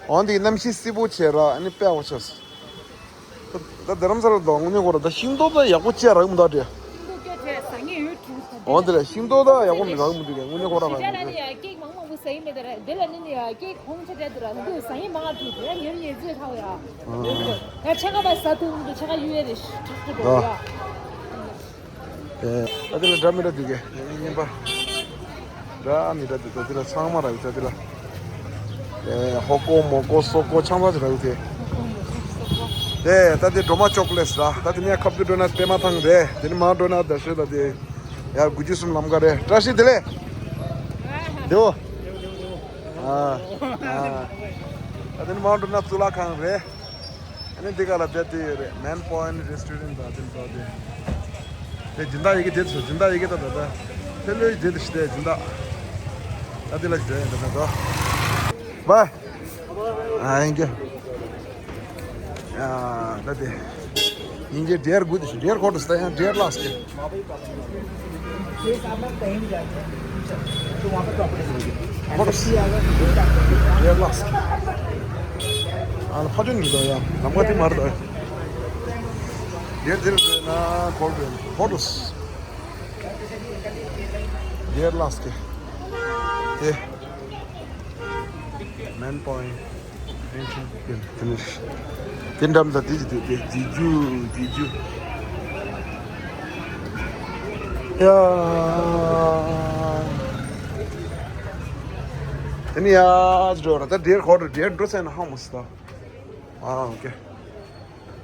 འོན་ཏེ་གནམ་གཤིས་བསིལ་པོ་བྱས་ར་ཨ་ནི་དཔེ་ཡག་པོ་ཆགས། ད་ད་རྡ་རམ་ས་ལ་དང་དངོས་གནས་ཁོ་ར་ད་ཤིང་ཏོག་ད་ཡག་པོ་བཅད་རག་མི་འདུག་དེ། ཤིང་ཏོག་སྐད་ཆ་ཟ་ངེས་ཡོད་དྲུག་ད། འོན་ཏེ་ལ་ཤིང་ཏོག་ད་ཡག་པོ་མི་རག་མི་འདུག་གས་དངོས་གནས་ཁོ་ར་རག་མི་འདུག་ད་ལ་ནི་ཡ་ཀེག་མང་མང་པོ་ཟ་ཡི་མེད་ད་ར། དེ་ལ་ནི་ནི་ཡ་ཀེག་ཧོང་ཆ་དྲ་དུ་ར་ད་དུ་ཟ་ཡི་མང་ང་དྲུག་ད་ཡ་ཉེར་ཉེར་ཙེ་ཁ་བ་ཡ། ཡ་ཆ་ག་པ་ཟ་ཐུབ་མི་འདུག་ཆ་ག་ཡུ་ཡ་རེ་ཤི་ཁྲག་ཁྲག་འགྲོ་ཡ། ཨེ། ད་དེ་ལ་འདྲ་མི་འདྲ་འདུག་གས་ཨེ་ཉིན་པ། འདྲ་མི་འདྲ་འདུག་ད་དེ་ལ་ཚང་མ་རག་ད་དེ་ལ། ཨེ་ཧོ་ཀོ་མོ་ཀོ་སོ་ཀོ་ཆང་ཚ་ཅིག་རག་དེ། དེ་ད་དེ་སྒྲོལ་མ་ཅོག་ལེ་སི་ར། ད་དེ་ནས་ཁ་བརྡུ་འགྲོ་ན་པད་མ་ཐང་རེད། དེ་ནས་མར་འགྲོ་ན་ད་ཤོད་ད་དེ། ཡར་དགུ་བཅུ་གསུམ་ལམ་ཁ་རེད། བཀྲ་ཤིས་བདེ་ལེགས། བདེའོ། ཨ་ཨ། ད་དེ་ནས་མར་འགྲོ་ན་གཙུག་ལག་ཁང་རེད། ཨ་ནི་འདི་ག་ལ་བསྡད་དེ་ཡོད་རེད། མན་པོ་ཡིན་རེ་སི་ཊུ་རེན་དང་དེ་འདྲ་དེ། དེ་སྦྱིན་བདག་ཡི་གེ་དེ་ཚོ་སྦྱིན་བདག་ཡི་གེ་ད་ད་ད། ཕེ་ལོའི་དེ་དེ་ཞི་དེ་སྦྱིན་བདག་ད་དེ་ལ་ཞི་དེ་ཡིན་ད་ད་ད། བཱའི། ཨ་ཡིན་གྱི། ཡ་ད་དེ། ཡིན་གྱི་འདྲེར་དགུ་དེ་ཞི་འདྲེར་ཁོ་དུ་སྟ་ཡང་འདྲེར་ལགས་ཀྱི། ये सामान कहीं भी जाते हैं, तो वहाँ पर प्रॉपर्टी मिलेगी। ཁོ་དུ། ཡར་ལགས། ཨ་ལ་ཕ་ཆུང་གི་དོ་ཡ་ལམ་ཁ་དེ་མར་དོ། ཡར་དེར་དེ་ན་ཁོར་དོ་ཁོ་དུ། ཡར་ལགས་ཀྱི། དེ། མན་པོ་ཡིན། དེ་ནས་དེ་འདྲ་མི་འདྲ་དེ་ཅི་དེ་དེ་དེ་རྒྱུ་དེ་རྒྱུ། ཡ། དེ་ནས་ཡ་འགྲོ་ར་ད་འདྲེར་ཁོ་ར་འདྲེར་འགྲོ་ཟེར་ན་ཧང་མ་སི་ད། ཨ་ཨོ་ཀེ།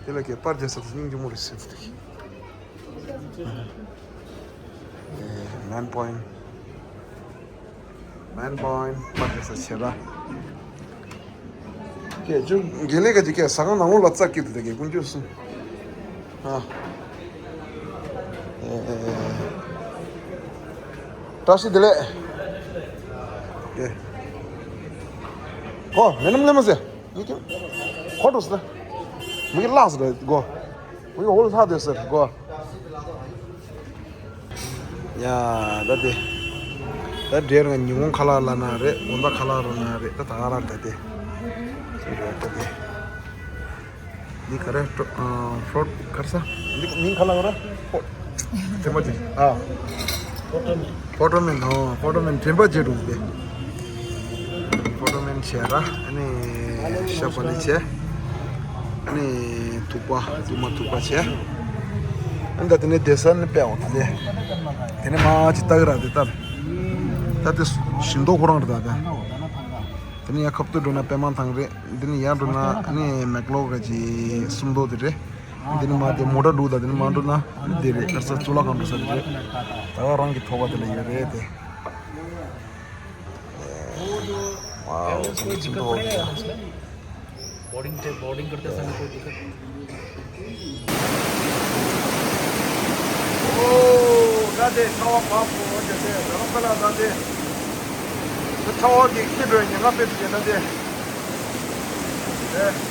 དེ་ལ་ཀེ་པར་རྒྱག་ས་དེ་སྙིང་རྗེ་མོ་རེད་ཟེར་དེ། ཨེ། མན་པོ་ཡིན། མན་པོ་ཡིན། པར་རྒྱག་ས་བྱེད་ར། ཀྱེ་ཅུ་དགེ་ལེགས་ཀྱི་ཀྱེ་ཟ་ཁང་ནང་ལོགས་ལ་རྩ་སྐྱིད་དུ་དེ་ཀྱེ་ཀུན་སྤྱོད་གསུམ། ཨ། ཨེ། བཀྲ་ཤིས་བདེ་ལེགས། ཀྱེ། ཨོ་མེ་ནམ་ལེ་མ་ཟེ། མི་ཀྱེ། ཁོ་འགྲོ་སི་ལ། མི་ཀྱེ་ལགས་སི་ལ་གོ། མི་ཀྱེ་ཧོལ་ཧ་དེ་ཟེར་གོ། ཡ། ད་དེ། ད་འདྲེར་ང་ཉི་ཧོང་ཁ་ལག་ལ་ན་རེད། དགོང་དག་ཁ་ལག་རོ་ན་རེད། ད་ད་ག་རང་ད་དེ། ད་དེ། འདི་ག་རེ་ཧྥྲོ་ཨ་ཧྥྲོ་ག་རེ་ཟ། འདི་མིང་ག་ལ་ག་རེ་ཧྥྲོ། དྲན་པ་བརྗེད། ཨ། ཧྥྲོ་ཊོ་མིན། ཧྥྲོ་ཊོ་མིན། ཨོ་ཧྥྲོ་ཊོ་མིན་དྲན་པ་བརྗེད་འགྲོ་གི། བྱས་ར། ཨ་ནི་ཤ་པ་ལི་བྱས། ཨ་ནི་ཐུག་པ་རྫུན་མ་ཐུག་པ་བྱས། ཨ་ནི་ད་དེ་ནས་བསྡད་ས་ནི་དཔེ་འོང་དེ། དེ་ནས་མ་ཅི་ལྟ་གི་ར་དེ་ལྟར། ད་དེ་བཞིན་མདོག་ཁོ་རང་རེད་ད་དེ། དེ་ནས་ཡར་ཁ་ཐུག་འགྲོ་ན་པད་མ་ཐང་རེད། འདི་ནས་ཡར་འགྲོ་ན་ཨ་ནི་མེག་ལོ་ག་ཅི་སུམ་མདོ་དེ་རེད། འདི་ནས་མ་དེ་མོ་ཊ་འགྲོ་ད་དེ་ནས་མ་འགྲོ་ན་ཨ་ནི་དེ་རེད། ག་རེ་ཟེར་གཙུག་ལག་ཁང་འགྲོ་ས་དེ་རེད། ད་ག་རང་གི་ཐོག་པ་དེ་ལ་ཡོད་རེད་དེ། वाओ, कोई दिक्कत पड़ेगा यहाँ से? बोर्डिंग टे-, बोर्डिंग करते समय कोई दिक्कत? ओ, दादे, थावा पाप को जैसे धर्मशाला दादे। तो थावा की की ड्राइंग ना पे दिए दादे। ए,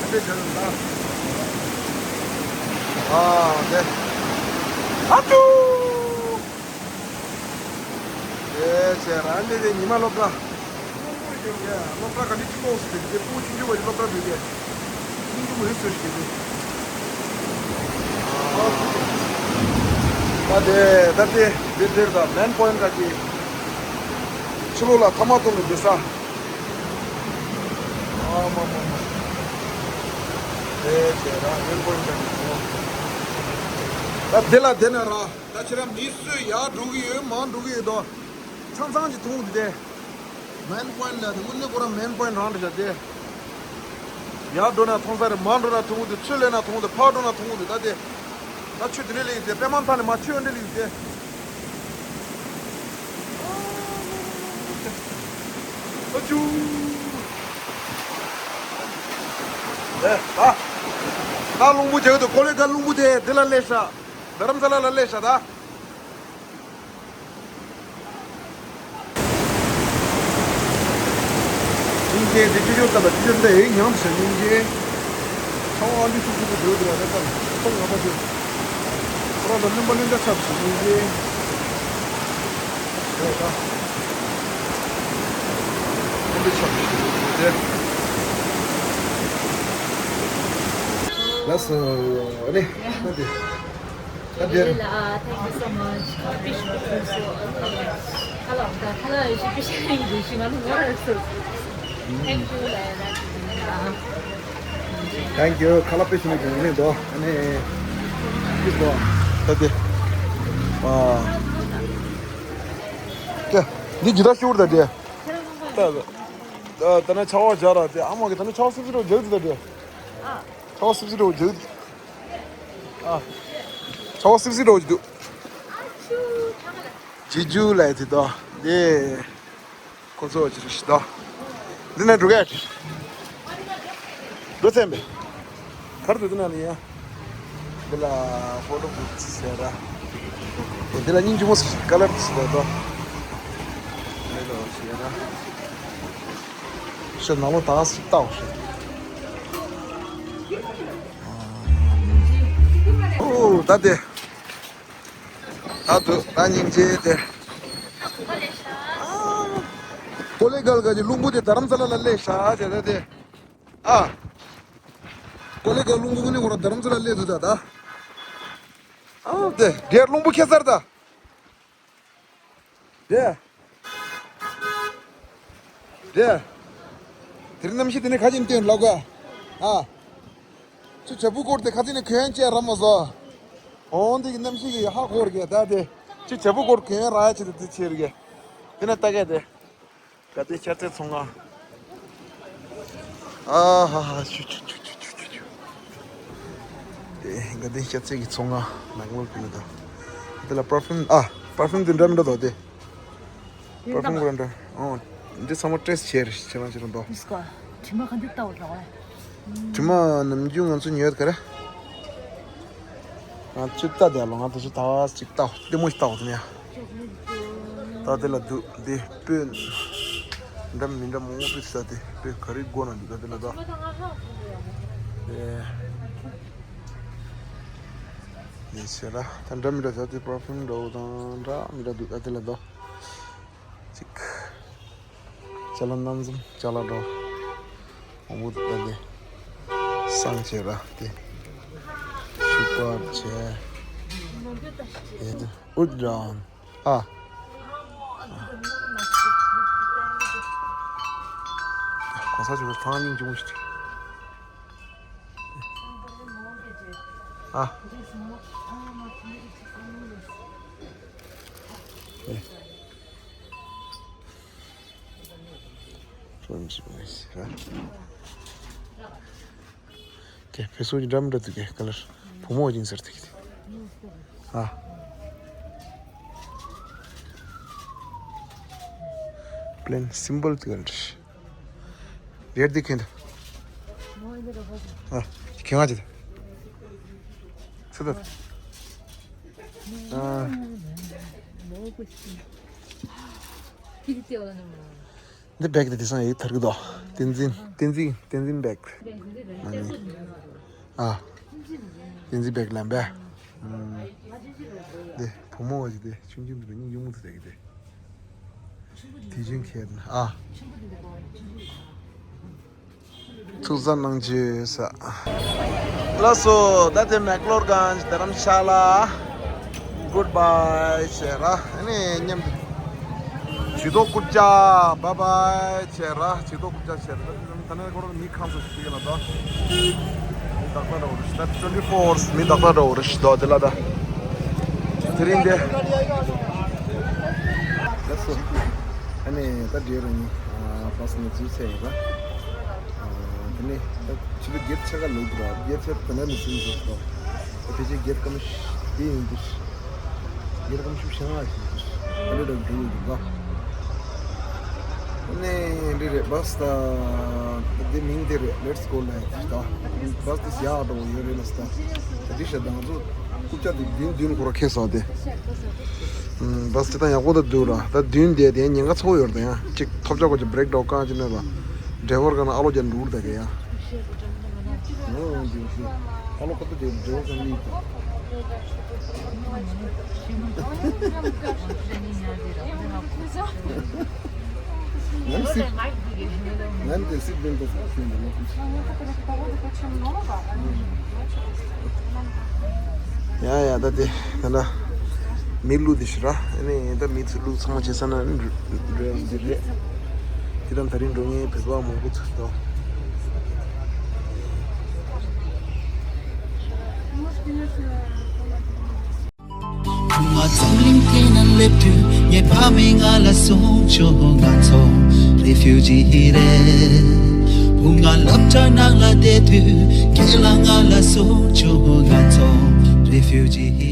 दादे जरूर ना। हाँ, दे। अचू। ཨེ་ཙི་ར། འདི་དེ་ཉི་མ་སློབ་གྲྭ། སློབ་གྲྭ་ག་ནི་གཅིག་པོ་ཟེར་དེ་སྤུ་གུ་ཆུང་ཆུང་བ་ཞིག་སློབ་གྲྭ་འགྲོ་དེ། ཆུང་ཆུང་རེད་ཟེར་ཞིག་དེ། ད་དེ་ད་དེ་དེ་དེར་ད་མེན་པོ་ཡིན་ག་གི། ཕྱི་ལོགས་ལ་ཐ་མག་གཏོང་གི་བསྡད་ས། ཨ་མ་མ་མ། ཨེ་ཙི་ར། མེན་པོ་ཡིན་ག་གི། ད་དེ་ལ་དེ་ན་ར། ད་ཁྱེད་རང་མི་གསོད་ཡར་འགྲོ་གི་ཡོད། མར་འགྲོ་གི་ཡོད་དོ། ཚང་ཚང་གི་མཐོང་གི་དེ། མེན་པོ་ཡིན་ལ་དེ་དངོས་གནས་ཁོ་རང་མེན་པོ་ཡིན་རང་རེད་ཤག་དེ། ཡར་འགྲོ་ན་མཐོང་ས་རེད། མར་འགྲོ་ན་མཐོང་གི་དེ། ཚུར་སླེབས་ན་མཐོང་གི་དེ། ཕར་འགྲོ་ན་མཐོང་གི་དེ། ད་དེ། ད་ཆུ་དེ་ནས་སླེབས་ཡོད་དེ། པད་མ་མཐའ་ནས་མར་ཆུ་འདྲ་སླེབས་ཡོད་དེ། ཨ་ཅུ། ཨེ། ད། ད་རླུང་བུ་རྒྱག་གི་འདུག་ཀོ་ལེ་གྷལ་རླུང་བུ་དེ་དེ་ལ་སླེབས་ཤག་རྡ་རམ་ས་ལ་ལ་སླེབས་ཤག་ད། སྙིང་རྗེ་དེ་ཅི་ཡོད་ད་ལ་ཅི་ཡོད་འདི་ཡིན་ཉམས་སུ་སྙིང་རྗེ། ཚ་བ་ཨ་ལུས་སུ་སུ་དུ་འགྲོ་དུ་ལ་རེ་ད་ལ་ཚོང་ང་པ་དེ། ཁོ་ར་ལ་བློན་པ་བློན་ད་ཆབ་སུ་སྙིང་རྗེ། ལགས་སོ། ཨ་ནི། ཨ་ནི། Alhamdulillah, thank you so much. Hello, hello, thank you. Thank you. Kala pe sini ko ne do. Ane. This one. Tadi. Ah. Ke. Ni jida shur da de. Ta. Ta na chawa jara de. Ama ke ta na chawa sibiro jagdi da de. Chawa sibiro jagdi. ཨ། ཚ་བ་སིབ་སིབ་འགྲོ་གི་འདུག་ཇི་ཇུ་ལ་དེ་དོ། དེ། ཁོ་ཚོ་ཅི་རེད་ཤི་དོ། འདི་ནས་འགྲོ་གས། འགྲོ་ཚན་པས། གར་འདུག་འདི་ན་ནི་ཡ། འདི་ལ་ཕོ་ཊོ་བུ་ཚི་ཟེར་ར། འདི་ལ་སྙིང་རྗེ་མོ་ཟེར་ཀ་ལར་ཟེར་དོ། འདི་ལ་ཟེར་ར། ཤི་ནང་ལོ་ད་སི་ཏའོ་ཤི། ཨོ། ད་དེ། ད་དུ་ད་སྙིང་རྗེ་དེ། ཀོ་ལེ་གལ་ག་གི་རླུང་བུ་དེ་རྡ་རམ་ས་ལ་ལ་སླེབས་ཤག་ཟེར་ད་དེ། ཨ། ཀོ་ལེ་གལ་རླུང་བུ་ནི་ཁོ་ར་རྡ་རམ་ས་ལ་སླེབས་འདུག་ད་ད། ཨ་དེ་རྒྱལ་རླུང་བུ་ཁྱེར་ཚར་ད། རེད། རེད། དེ་རིང་གནམ་གཤིས་དེ་ནས་ཁ་ཅིག་སྟོན་ལོག་ག་ཨ། ཆུ་བྱ་སྤུ་སྐོར་དེ་ཁ་ཅིག་ནས་གོན་ཅེས་ར་མ་བཟོ། འོང་དེ་གི་གནམ་གཤིས་ཀྱི་ཧ་གོ་ར་གི་ད་དེ། ཆུ་བྱ་སྤུ་སྐོར་གོན་ར་ཡ་ཆེ་དེ་དེ་ཆེ་ར་གི་དེ་ནས་ལྟ་ག་དེ། ག་དེ་ཤར་རྩེ་ཚོང་ཁང་། ཨ་ཧ་ཧ་ཤུ་ཆུ་ཆུ་ཆུ་ཆུ་ཆུ་ཆུ། དེ་ག་དེ་ཤར་རྩེ་གི་ཚོང་ཁང་ནང་ལོགས་ཀྱི་མི་དང་། དེ་ལ་པར་ཕིའུམ། ཨ། པར་ཕིའུམ་དེ་འདྲ་མི་འདྲ་འདུག་དེ། པར་ཕིའུམ་དེ་འདྲ་འདྲ། ཨོ། འདི་ཚང་མ་ཊེ་སི་ཊི་བྱས་རེད་ཁྱེད་རང་ཁྱེད་རང་འདུག་དྲི་མ་ག་འདི་ལྟ་བུ་རེད་བ། དྲི་མ་ནམ་རྒྱུན་ང་ཚོ་ཉོས་ག་རེ། ང་ཚོས་ལྟ་དེ་ལོ་ང་ཚོ་ད་ཅིག་ལྟ་ལྟད་མོ་ཞིག་ལྟ་འོ་དེ་ནས། ད་དེ་ལ་འདུག་འདི་སྤོས། འདྲ་མི་འདྲ་མང་པོ་སྤོས་ས་དེ་སྤོས་ག་རེ་དགོས་ན་འདུག་ད་དེ་ལ་ད། དེ་ནས་ཟེར་ར་ད་འདྲ་མི་འདྲ་ད་དེ་པར་ཕིའུམ་འདྲ་བོ་དང་འདྲ་མི་འདྲ་འདུག་ད་དེ་ལ་ད། ཅིག་ཅ་ལག་སྣ་འཛོམས་ཅ་ལག་འདྲ་བོ། འོ་ད་དེ། སང་བྱེད་ར་དེ། ཤུ་པར་བྱས། དེ་དེ་ཨུད་རང་། ཨ། གོང་ས་མཆོག་གི་ཐང་སྙིང་རྗེ་མོ་ཞིག་རེད། ཨ། ཨེ། ཁྱོད་ཕེ་སོ་གི་འདྲ་མི་འདྲ་འདུག་གས། ཀ་ལར་བུ་མོ་ཡིན་ཟེར་ཐིག་ཨ། པླེན་སིམ་པལ་དུ་ག་འདྲ། རེད་འདི་ཁེན་ད། ཨ། ཁེ་ང་ཅི་ད། སུ་ད། ཨ། འདི་བེག་དེ་དེང་སང་ཡིག་ཐར་གི་འདུག་བསྟན་འཛིན། བསྟན་འཛིན། བསྟན་འཛིན་བེག་ཨ་ནི། ཨ། བསྟན་འཛིན་བེག་ལམ་པས། འདི་བུ་མོ་བ་ཞིག་དེ་ཆུང་ཆུང་དུ་སྙིང་རྗེ་མོ་དུ་བསྡད་ཀྱི་དེ། དེ་ཅུང་ཁྱེད་ན་ཨ། ཚུགས་ས་གནང་བྱས་ས། ལགས་སོ། ད་དེ་མེག་ལོར་གྷན་ཇི་དྷ་རམ་ཤ་ལ། གུད་བྷའི་བྱས་ར། ཨ་ནི་མཉམ་དུ། ཇུས་གཏོགས་རྐུབ་བཀྱག་བྷའི་བྷའི་བྱས་ར། ཇུས་གཏོགས་རྐུབ་བཀྱག་བྱས་ར། ད་ནི་ཁོ་རང་མི་ཁམས་སུ་ཞིག་ལ་ད། མི་དག་པ་འདྲ་བོ་རེད་ཤག་ད་ཊུ་ཝེན་ཊི་ཕོར་མི་དག་པ་འདྲ་བོ་རེད་ཤག་ད་དེ་ལ་ད། དེ་རིང་དེ། ལགས་སོ། ཨ་ནི་ད་འདྲེ་རུ་ནི་བྷ་སི་ནས་འཛུལ་ཚར་ཡོད་པ། དེ་ནས་ད་ཕྱི་ལོ་བརྒྱད་ཆ་ག་ལོ་འདུག་ར། བརྒྱད་ཆ་དེ་ནས་ནི་སུན་འཛུལ་འདུག་ད་ཕལ་ཆེར་བརྒྱད་སྐར་མ་བཞི་དེ་ཡིན་འདུག་བརྒྱད་སྐར་མ་བཞི་བཞི་ལྔ་ཞིག་འདུག་ད་ལོ་ད་འགྲོ་ཡོད་འདུག་ག་ནས་འདི་རེད། བྷ་སི་ད་འདི་མིང་འདི་རེད། Let's go ལབ་ཡག་ད། བྷ་སི་འདི་ཡག་འགྲོ་ཡོད་རེད་ལ་ད། ད་འདི་ཤ་ད་ང་ཚོ་རྐུབ་བཀྱག་འདི་བདུན་བདུན་ཁོ་ར་ཁེལ་སོང་སྟེ། བྷ་སི་འདི་ད་ཡག་པོ་ད་འདུག་ར། ད་བདུན་དེ་དེ་ཉེན་ཁ་ཚ་པོ་ཡོད་རེད་ད། ཡང་གཅིག་ཐོབ་ཆག་གོ་ཅི་བྷི་རེག་འགྲོ་གང་ཅི་ནས་ལ། ཌ་རའི་བར་ག་ན་ཨ་ལོ་ཅན་འགྲོ་གི་རེད་ད་ག་ཡ། ཨ་ལོ་ཁ་ཏུ་དེ་འགྲོ་ག་ནི་ད། ང་ནི་སི་ང་ནི་དེ་སི་བདུན་དུ་སོང་ཟིན་པ་ལོ། ཡ་ཡ་ད་དེ་ད་ན་མི་ལུ་དེ་ཤི་ར། ཨ་ནི་ད་མི་ཚུ་ལུ་ཚང་མ་བྱེད་ས་ན་འགྲོ་འགྲོ་ཡ་འདི་རེད། དེ་དང་ད་རིང་འགྲོ་ངེས་བོད་པ་མང་པོ་ཚུད་དོ། ང་འཛམ་གླིང་སྟེང་ན་སླེབས་དུས་ངའི་ཕ་མས་ང་ལ་གསུངས་བྱུང་། ང་ཚོ་རེ་ཕིའུ་ཇི་རེད། བུ་ང་སློབ་གྲྭ་ནང་ལ་བསྡད་དུས་ཁྱེད་ལ་ང་ལ་གསུངས་བྱུང་། ང་ཚོ་རེ་ཕིའུ་ཇི་